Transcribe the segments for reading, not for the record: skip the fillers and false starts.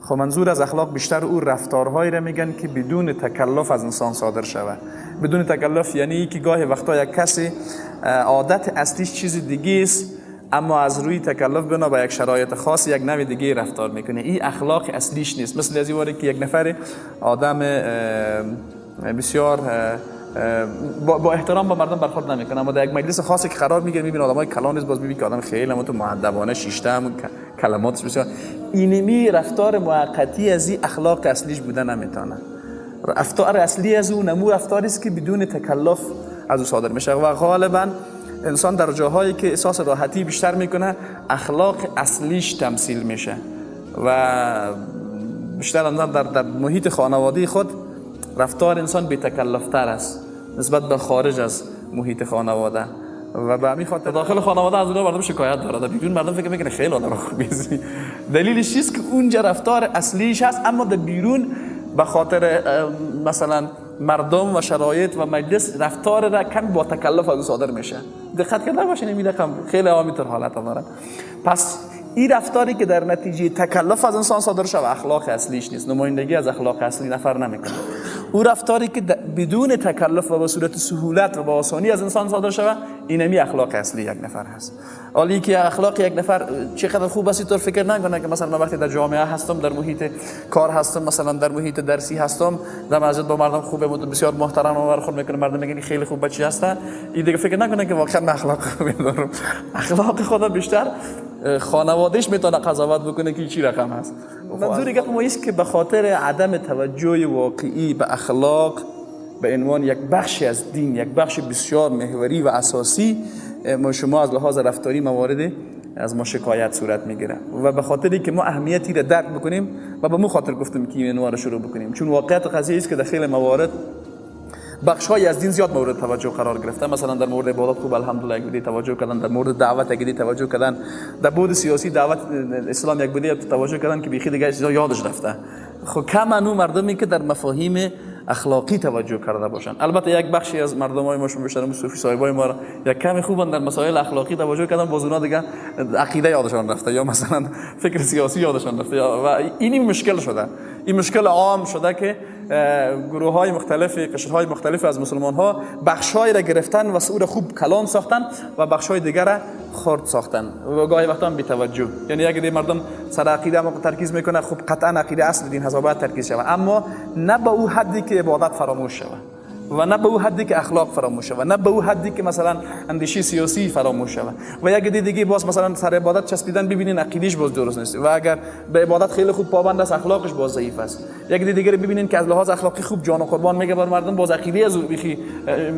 خب منظور از اخلاق بیشتر او رفتارهایی را میگن که بدون تکلف از انسان صادر شود. بدون تکلف یعنی که گاهی وقتا یک کسی عادت اصلیش چیز دیگه است، اما از روی تکلف بنا به یک شرایط خاص یک نوع دیگه رفتار میکنه. این اخلاق اصلیش نیست. مثل از این که یک نفر آدم بسیار با احترام با مردم برخورد نمیکنه، اما در یک مجلس خاصی که قرار میگیره میبینه آدمای کلان نیست، باز میبینه که آدم خیلی هم تو مؤدبانه شیشته هم کلماتش بسیار اینمی رفتار موقتی از این اخلاق اصلیش بوده نمیتونه. رفتار اصلی از اون نمو رفتاری است که بدون تکلف از او صادر میشه و غالبا انسان در جاهایی که احساس راحتی بیشتر میکنه اخلاق اصلیش تمثیل میشه و بیشتر انسان در محیط خانوادی خود رفتار انسان بی تکلفتر است نسبت به خارج از محیط خانواده و به همین خاطر داخل خانواده از اونها مردم شکایت داره، در بیرون مردم فکر میکنه خیلی آدم خوبی است. دلیلش چیست که اونجا رفتار اصلیش هست، اما در بیرون به خاطر مثلا مردم و شرایط و مجلس رفتار را کمی با تکلف از او صادر میشه. دقت کرده باشین این رقم خیلی عامی تر حالت داره. پس این رفتاری که در نتیجه تکلف از انسان صادر شود اخلاق اصلیش نیست، نمایندگی از اخلاق اصلی نفر نمیکنه. او رفتاری که بدون تکلف و به صورت سهولت و با آسانی از انسان صادر شود اینمی اخلاق اصلی یک نفر هست. حالی که اخلاق یک نفر چقدر خوب است اینطور فکر نکنه که مثلا من وقتی در جامعه هستم، در محیط کار هستم، مثلا در محیط درسی هستم، در مسجد با مردم خوبه، بسیار محترم و برخورد میکنه، مردم میگن خیلی خوب بچی هست، این دیگه فکر نکنه که واقعا من اخلاق خوبی دارم. اخلاق خدا بیشتر خانوادهش میتونه قضاوت بکنه که چی رقم هست. منظور گپ ما است که به خاطر عدم توجه واقعی به اخلاق به عنوان یک بخشی از دین، یک بخش بسیار محوری و اساسی، ما شما از لحاظ رفتاری موارد از ما شکایت صورت میگیره و به خاطری که ما اهمیتی را درک بکنیم و به مو خاطر گفتم که این عنوان را شروع بکنیم، چون واقعیت قضیه است که در خیلی موارد بخش‌های از دین زیاد مورد توجه قرار گرفته. مثلا در مورد عبادت خوب الحمدلله یک بودی توجه کردن، در مورد دعوت یک بودی توجه کردن، در بود سیاسی دعوت اسلام یک بودی توجه کردن که بیخی دیگه چیزا یادش رفته. خب کم انو مردمی که در مفاهیم اخلاقی توجه کرده باشن. البته یک بخشی از مردمای ما، شما بیشتر صوفی صاحبای ما را یک کمی خوبن در مسائل اخلاقی توجه کردن، باز اونا دیگه عقیده یادشان رفته یا مثلا فکر سیاسی یادشان رفته و این مشکل شده. این مشکل عام شده که گروه های مختلف، قشرهای مختلف از مسلمان ها بخش های را گرفتن و او را خوب کلان ساختن و بخش های دیگر را خرد ساختن و گاهی وقتا هم بی توجه. یعنی اگه دی مردم سر عقیده ما ترکیز میکنه، خب قطعا عقیده اصل دین هست، باید ترکیز شود، اما نه به او حدی که عبادت فراموش شود و نه به او حدی که اخلاق فراموش شود، نه به او حدی که مثلا اندیشه سیاسی فراموش شود. و یک دی دیگه باز مثلا سر عبادت چسبیدن، ببینین عقیدهش باز درست نیست و اگر به عبادت خیلی خوب پابند است اخلاقش باز ضعیف است. یک دی دیگه ببینین که از لحاظ اخلاقی خوب جان و قربان میگه بر مردم، باز عقیده از او بیخی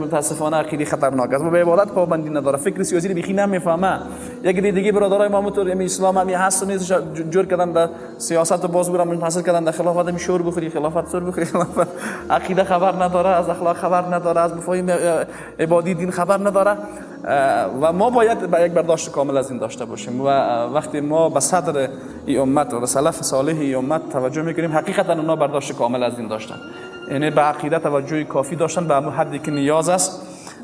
متاسفانه عقیده خطرناک است و به عبادت پابندی نداره، فکر سیاسی رو بیخی نمیفهمه. یک دی دیگه برادرای ما مطور یعنی اسلام هم هست و نیست جور کردن در سیاست و باز برام منحصر کردن در خلافت، می شور بخوری خلافت، سر بخوری خلافت، عقیده خبر نداره، از اخلاق خبر نداره، از مفاهیم عبادی دین خبر نداره. و ما باید یک برداشت کامل از این داشته باشیم و وقتی ما به صدر ای امت و به سلف صالح ای امت توجه میکنیم، حقیقتا اونا برداشت کامل از این داشتن، یعنی به عقیده توجه کافی داشتن به همون حدی که نیاز است،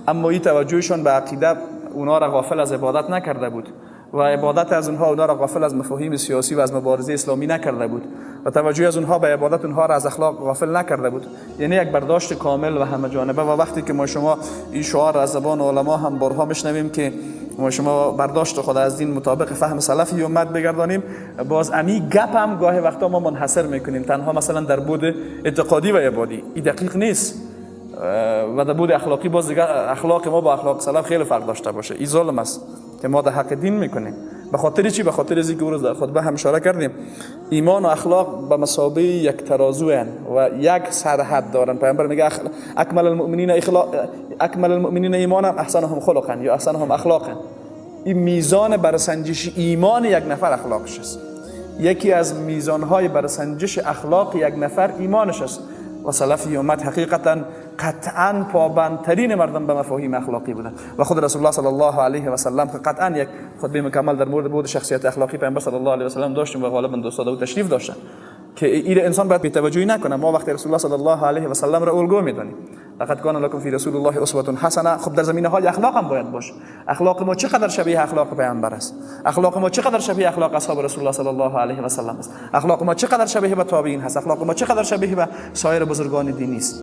اما این توجهشان به عقیده اونا را غافل از عبادت نکرده بود و عبادت از اونها اونا را غافل از مفاهیم سیاسی و از مبارزه اسلامی نکرده بود و توجه از اونها به عبادت اونها را از اخلاق غافل نکرده بود. یعنی یک برداشت کامل و همه جانبه. و وقتی که ما شما این شعار از زبان علما هم بارها میشنویم که ما شما برداشت خود از دین مطابق فهم سلف امت بگردانیم، باز امی گپ هم گاهی وقتا ما منحصر میکنیم تنها مثلا در بود اعتقادی و عبادی. این دقیق نیست و در بود اخلاقی باز دیگه اخلاق ما با اخلاق سلف خیلی فرق داشته باشه. این ظلم است که ما در حق دین میکنیم. به خاطر چی؟ به خاطر اینکه روز در خطبه هم اشاره کردیم، ایمان و اخلاق به مثابه یک ترازو هن و یک سرحد دارن. پیامبر میگه اکمل المؤمنین اخلاق، اکمل المؤمنین ایمانا احسنهم خلقا یا احسنهم اخلاقا. این میزان برسنجش ایمان یک نفر اخلاقش است. یکی از میزانهای برسنجش اخلاق یک نفر ایمانش است و سلف امت حقیقتا قطعا پابندترین مردم به مفاهیم اخلاقی بودن و خود رسول الله صلی الله علیه و سلم که قطعا یک خطبه مکمل در مورد بود شخصیت اخلاقی پیامبر صلی الله علیه و سلم داشتیم و غالبا دوستا او تشریف داشتن. که این انسان باید بی‌توجهی نکنه. ما وقتی رسول الله صلی الله علیه و سلم را الگو میدانیم، لقد کان لکم فی رسول الله اسوه حسنه. خب در زمینه های اخلاق هم باید باشه. اخلاق ما چقدر شبیه اخلاق پیامبر است؟ اخلاق ما چقدر شبیه اخلاق اصحاب رسول الله صلی الله علیه و سلم است؟ اخلاق ما چقدر شبیه به تابعین هست؟ اخلاق ما چقدر شبیه به سایر بزرگان دینی است؟